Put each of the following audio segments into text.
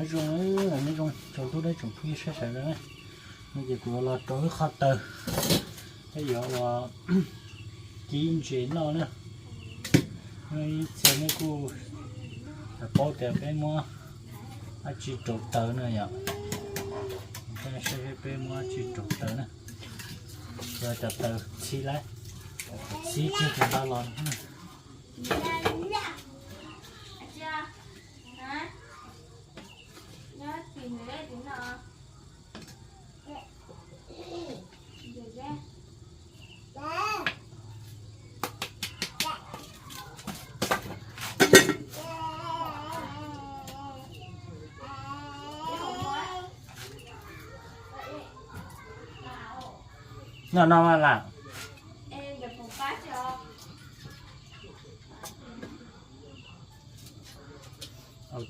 Nyob zoo, nyob zoo tsaus ntuj nawb tsoom phooj ywg sawv daws na. No ces kuv los rau ib qho taws, peb yuav ua kib ntses noj na. Ib txhia nej kuj paub tias peb muab dab tsi rauv taws na yom. Saib peb muab dab tsi rauv taws na. Yog cov taws txhib lawm, txhib kiag tus ntawd los. Noj no mas lam.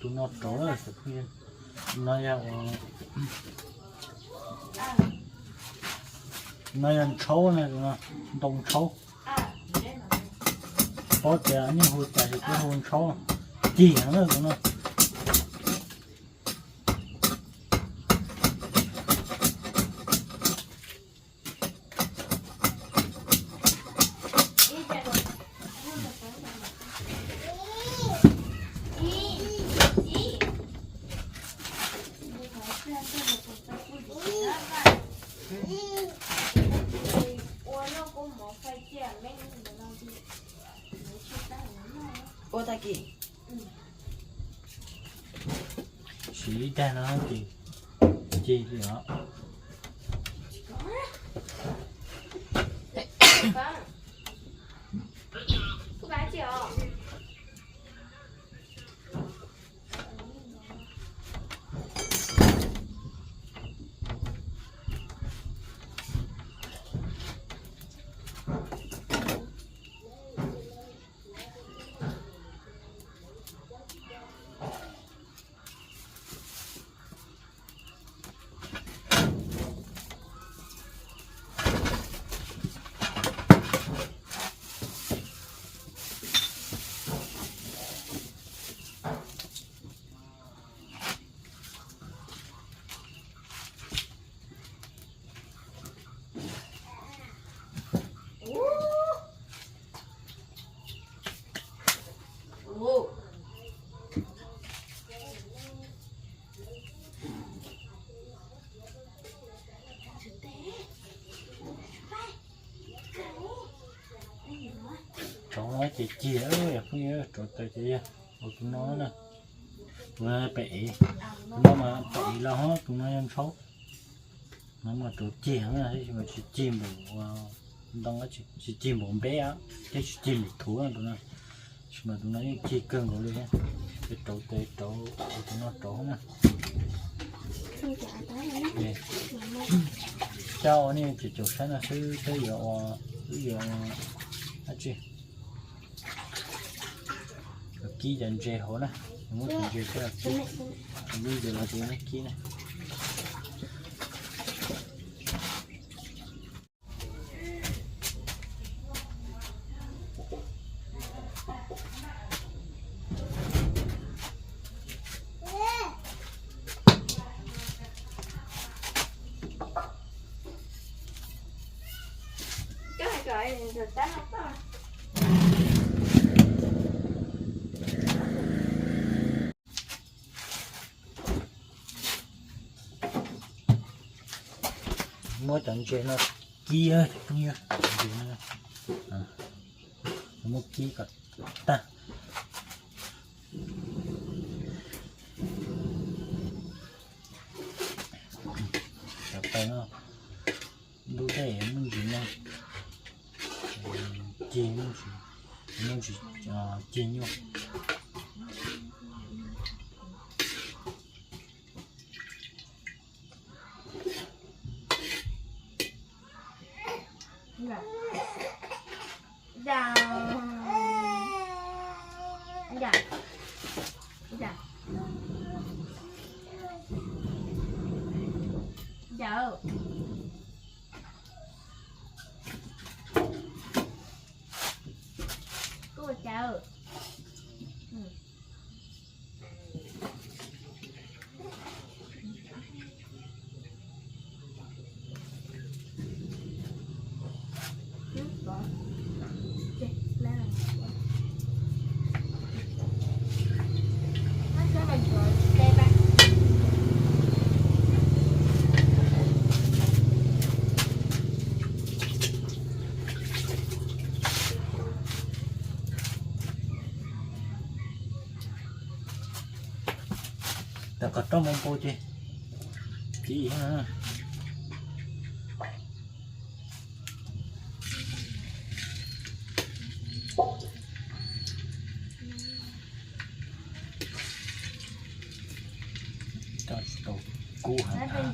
Tus no rauv, no yog, no yog ntshaub na, ntoo ntshaub. Paub tias nej hu cas ces peb hu ntshaub. Cig heev na tus no. Ua tag kis. Siv ib tag no ces cig li os. Rauv no ces cig, phooj ywg, rauv taws ces yog ua tus no na. Tus no pem ev, tus no mas pem ev los ho tus no yog ntshaub. No mas rauv cig heev na, tab sis mas tsis cig npaum ntoo, tsis cig npaum npeb thiab tsis cig npaum thuv tus no. Tab sis mas tus no yeej cig kawg nkaus li thiab. Peb rauv taws rauv ua tus no rauv na. Coj ua nej caum caum saib no xwb, peb yuav ua, wb yuav ua dab tsi, kib cov ntses hauv na. Muab cov ntses, lub ntses los ces muab kib na. Muab cov ntses no kib, ntses no muab kib kom tag. Cov taws no ntub tej muaj ntsis nyuaj, cig muaj ntsis, muaj ntsis cig nyuaj. Tawm qhov rooj mus npau ces, ces tsis tau kub heev.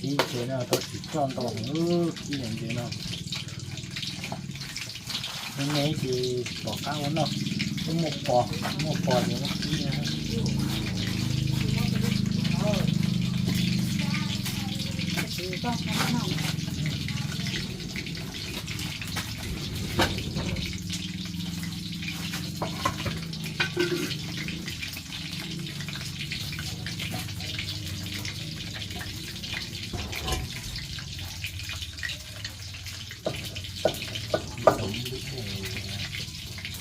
Kib ntses no tau tsis txoj ntau heev, kib ntses no. Neb ces tom qab ua noj, twb muaj pos, muaj pos ces muab kib.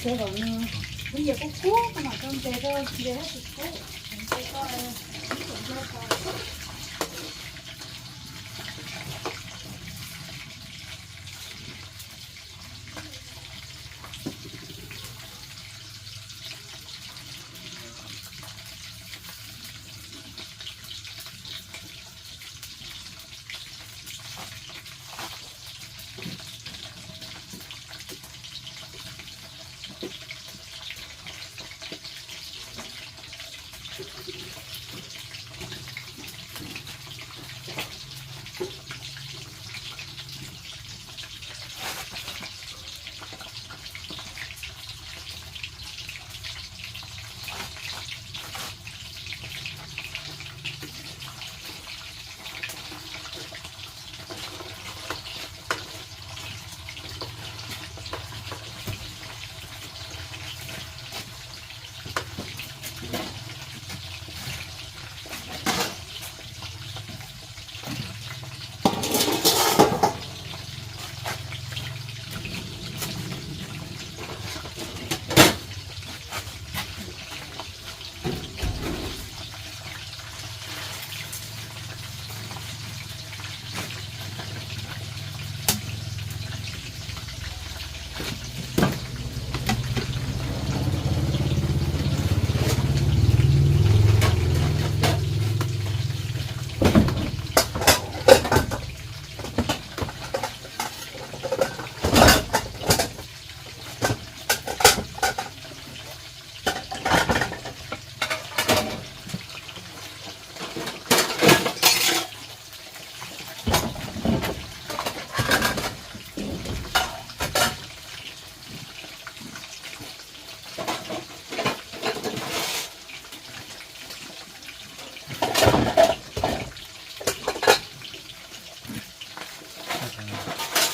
Ces kom nws, nws yam kub kub mas mam tso ntses rau, ntses thiaj tsis kub.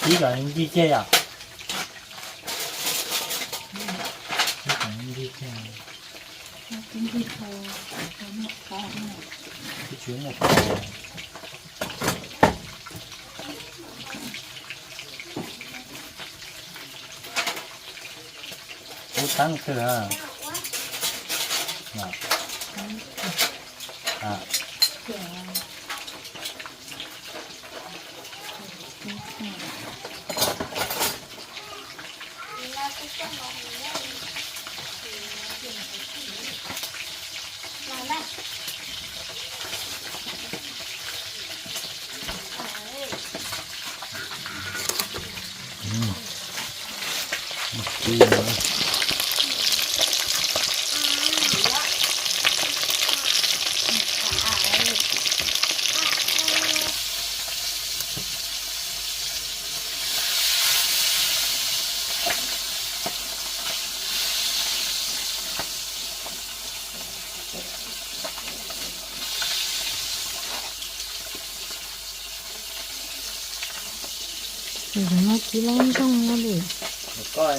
Ib kom ncig ceg yom? Ib kom ncig ceg. Twb tsis muaj pos. Ub, teeb twg a? Tam sim no kib lab ntsoog no li. Koj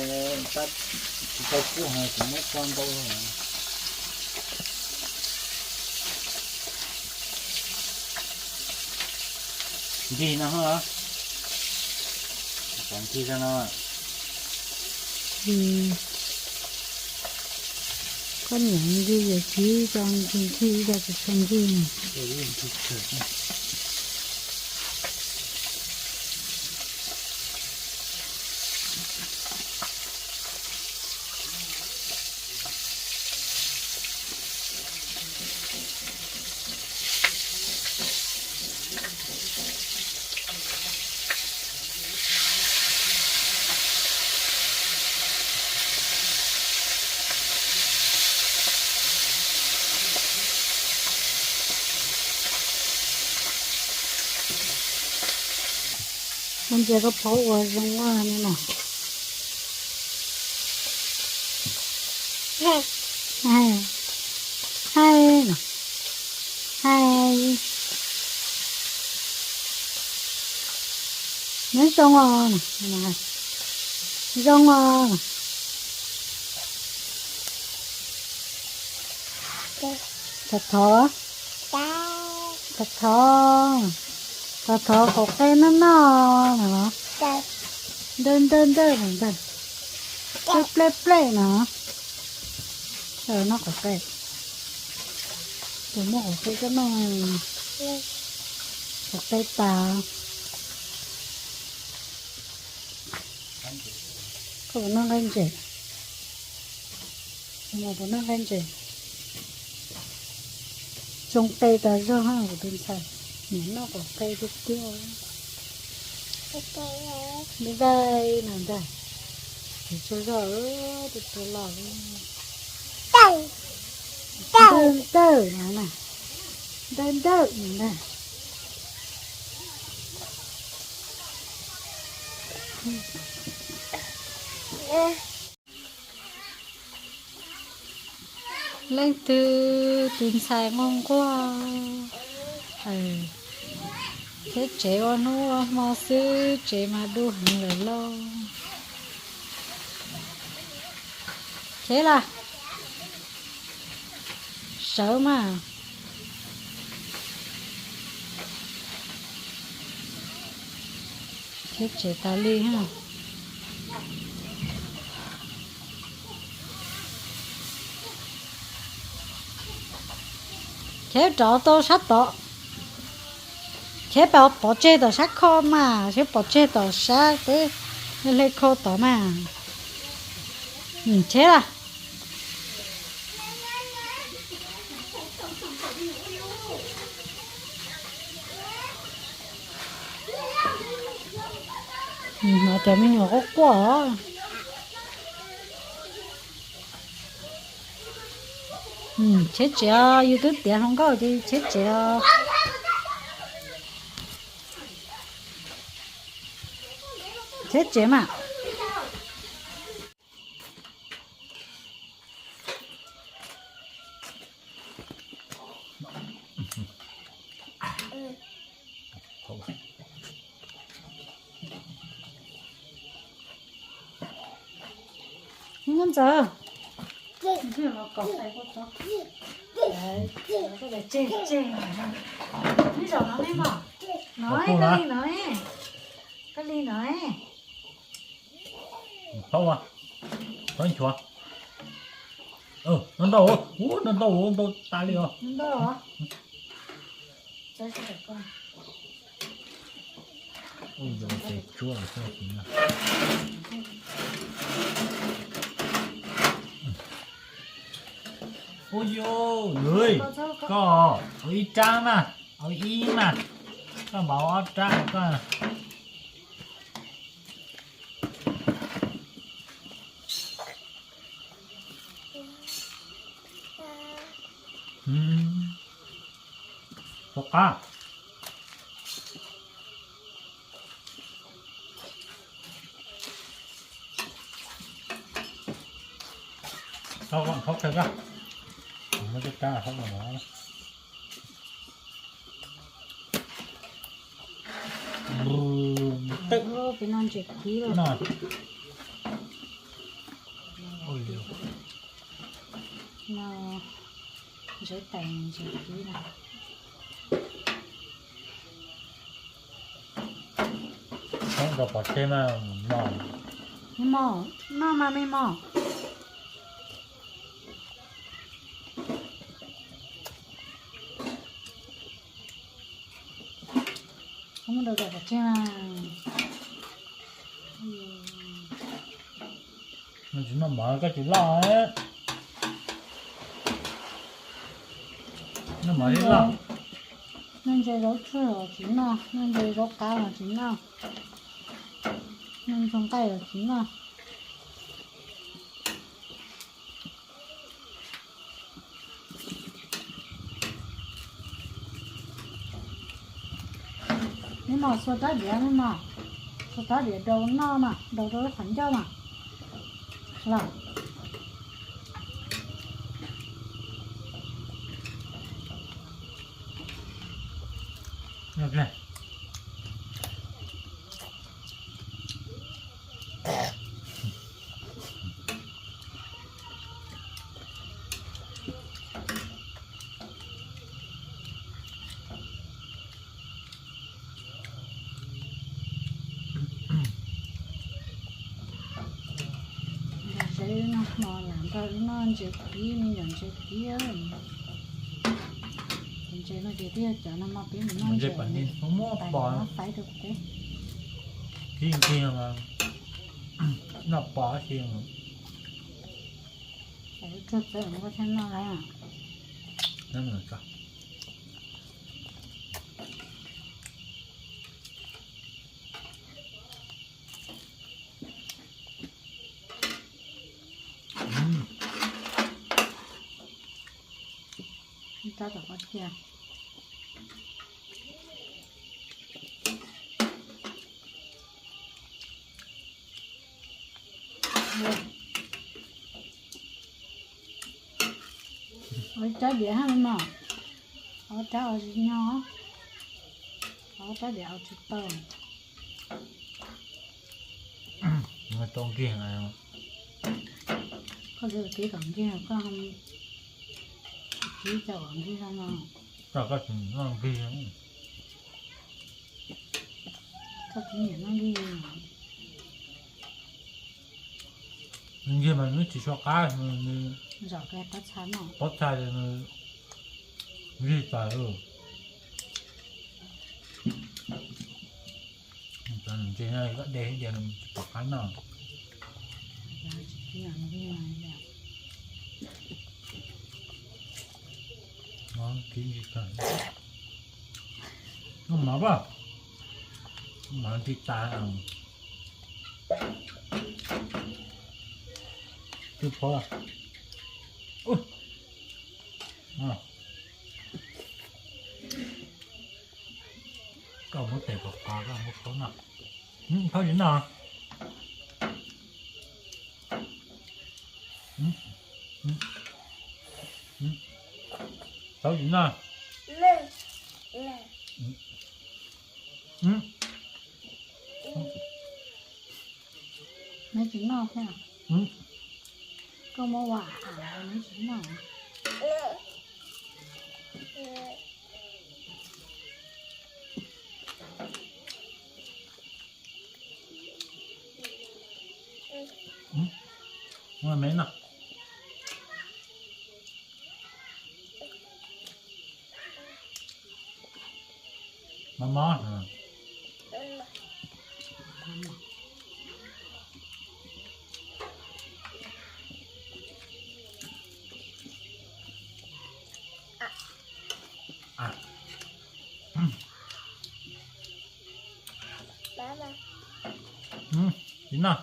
tsis tau kub heev kuv muab tso ntau. Ncig no, ncig no. Ntxi, koj niam ntxi yuav tsis tso ntxi, ntxi ib co tsis tshua ntxi no. Mus ntsia koj phob ua zoo ua li no. Hais, hais, hais. Nyob zoo os, zoo os. Thov thov, thov thov, thov thov qhov qe noj noj no. Ntawj ntawj ntawj ntawj, plej plej plej no. Noj qhov qe, tus muaj qhov qe koj noj, qhov qe tas. Koj puas noj nqaij ntses? Puas noj nqaij ntses? Tsoo qe tas zog kuv tus ntxhais, nyiam noj qhov qe tiag tiag. Bye bye no ntag. Tsis tsaug zog, tus tus los li. Ntawj ntawj no na, ntawj ntawj no na. Leej twg tus ntxhais nquag nquag, thiab tsev ua hnub ua hmo xwb, tsev mas du heev lawm lauj. Cheb las, sawv mas. Cheb tsev tas li. Cheb rov tau sab tod. Cheb pov tseg tom sab khau mas, cheb pov tseg tom sab peb hle khau tod mas. Cheb las. Hnov cov me nyuam quaj quaj. Cheb tsev os, yus twb tiav hluas nkauj ces cheb tsev os. Cheb tsev mas. Nkauj Ntxawm, tseg tseg, ib zaug no ne mog, no koj li no, koj li no. Thaub, thaub nchuav. No ntau, ub, no ntau, ntau tas li os. Ua yus, koj ua ib rab mas, ua ib mas, koj npam ua ob rab koj. Ua qab. Thaub, thaub kawg koj, muab tej rab thaub los. Peb no ntses kiv lawm. No ntses tais ntses kiv na. Thaub nkaus pov tseg mas no. Me mos, noj mas me mos. Koj muab rau kom tseg na. Noj tsis noj mov koj tsis loj. Noj mov li loj. Noj ntses zaub tswj los tsis noj, noj ntses zaub qab los tsis noj, noj ntxoov nqaij los tsis noj. Me mos, xuas rab diav me mos, xuas rab diav daus noj mas, daus rau lub qhov ncauj mas. Los. Seb noj hmo lam nrog wb noj ntses pib, me nyuam ntses pib. Ntses no ces twb yog cov no mas peb mus noj ntses, muab pos faib rau kuv teb. Kib nkig, noj pos si. Tsuag txawv muab thiab noj lawm. Tab tom qhov tiag. Ua rab diav hab no, ua rab ua tsis nyog, ua rab diav ua tsis tau. Tau nkig, koj tsis kib kom nkig koj kib cov uas nkig no. Koj tsis noj nkig. Koj tsis nyiam noj nkig. Nkig mas nws tsis tshua qab, zom kiag pob txha no, pob txha nkig tas. Cov ntses no koj de ib diav tsis pom qab noj. Noj mov pa, mov nti tas. Twb phob. Koj muab tes pov qos koj muab phob noj. Phob tsis noj. Phob tsis noj. Neb tsis noj thiab. Koj muab ua av neb tsis noj. Muab me noj. Mov mov. Tsis noj.